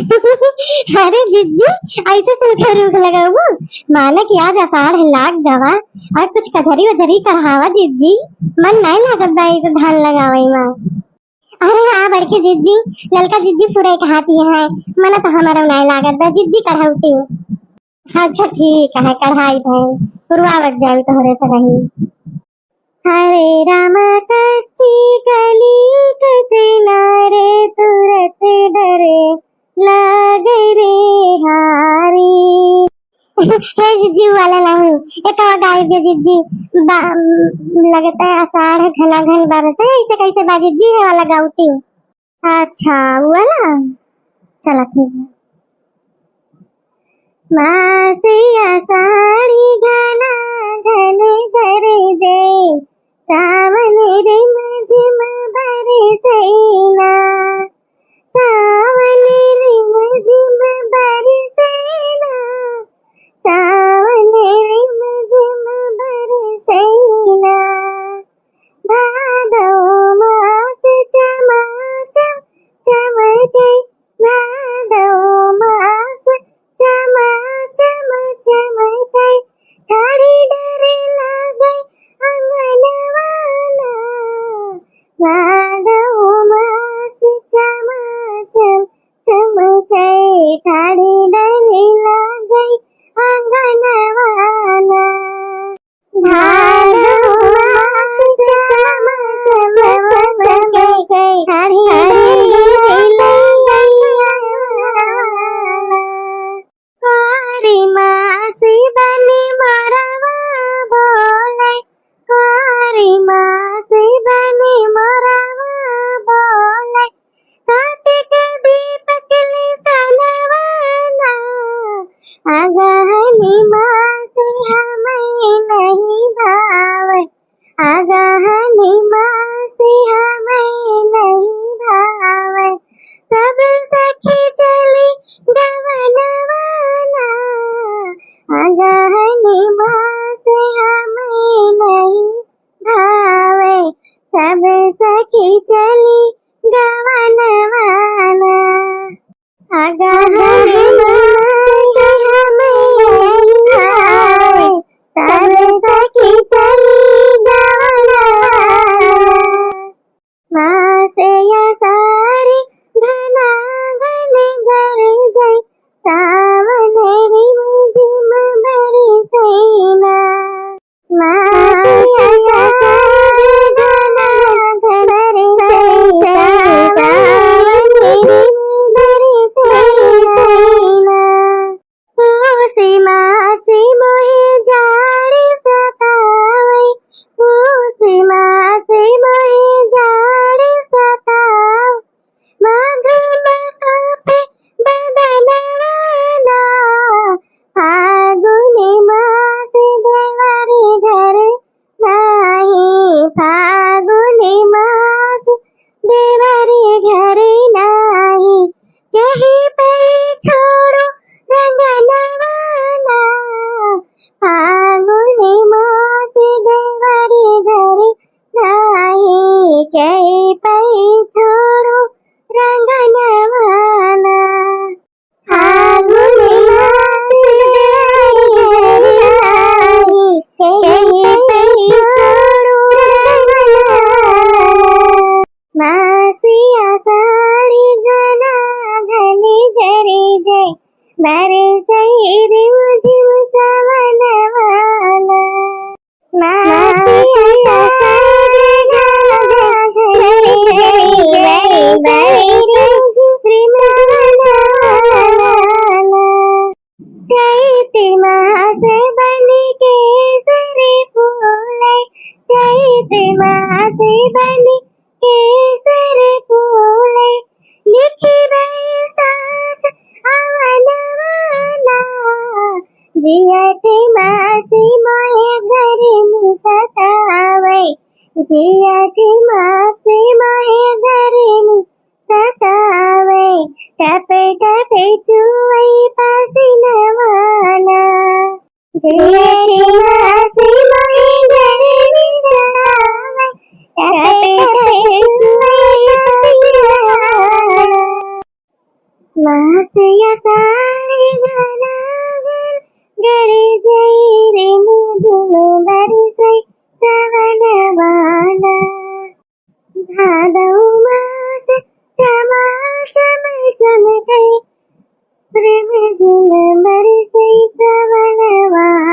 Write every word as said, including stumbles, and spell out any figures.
अरे जिज्जी, ऐसे सूखे रूख लगाऊ, माने कि आज आषाढ़ लाग गवा और कुछ कजरी वजरी कढ़ावा जिज्जी, मन नहीं लागत बा ऐसे धान लगावे मा। अरे हाँ बड़की जिज्जी, ललका जिज्जी पूरा एक हाथ ये है, मना तो हमारा नहीं लागत बा जिज्जी कढ़ौती। अच्छा ठीक है, कढ़ाई है, पुरवावत जाऊ तोहरे से रही। हरे रामा कच्ची कली कचनारे तुरत डरे लागे रे हारी। हे जिज्जी वाला नहीं, एक और गाय दे जिज्जी। बा-, लगता है आषाढ़ घना घन बरसे, ऐसे कैसे बा जिज्जी, है वाला गाउती। अच्छा, वो वाला? चला ठीक है। मास आषाढ़ी घना घन गरजे, सावन रिम झिम बरसैना। सावन रिम झिम बरसैना, सावन रिम झिम बरसैना। भादो मास चमा चम चमके, भादो मास चमा चम चमके, ठाड़ी डरे लागे अंगनवाना। भादो मास चमा चम चमके, ठाड़ी डरे लागे अंगनवाना। भादो मास चम चम चमके, ठाड़ी डरे लागे अंगनवाना। कोरी मासी बनी मोरवा बोले, कोरी मासी बनी मोरवा बोले, कातिक दीपक लिसनवाना। अगहनी मासी हमें नहीं भावे, अगहनी मासी हमें नहीं भावे, सब सखी चली गवनवाना। अगहनी मासी हमें नहीं भावे, सब सखी चली गवनवाना। अगहन मास हमें आए, सब सखी चली गवनवा। मास आषाढ़ घना घन गरजे, सावन रिम झिम बरसैना। माघ मा कापे बदनवाना, फागुन मास देवर घर नाही, फागुन मास देवर घर नाही, कही पे छोड़ो रंगनवाना। फागुन मास देवर घर नाही, कही पे छोड़ो रंगनवाना। फागुन मास देवर घर नाही, कही पे छोड़ो रंगनवाना। मास आषाढ़ घना घन गरजे, बरसै रिम झिम सवनवाना। मास आषाढ़ घना घन गरजे, बरसै रिम झिम सवनवाना। चैत मास बनी केसर फूले, चैत मास बनी केसर फूले, लिखि बैसाख अवनवाना। जियत मासी मोहे गरमी सतावे, जियत मासी मोहे गरमी सतावे, टप टप चुए पसीनवाना। जियत मासी मोहे गरमी सतावे, टप टप चुए पसीनवाना। मास असाढ़ घना घन गरजै, रिमझिम बरसै सवनवा ना। भादौ मास चमा चम चमकै, रिमझिम बरसै सवनवा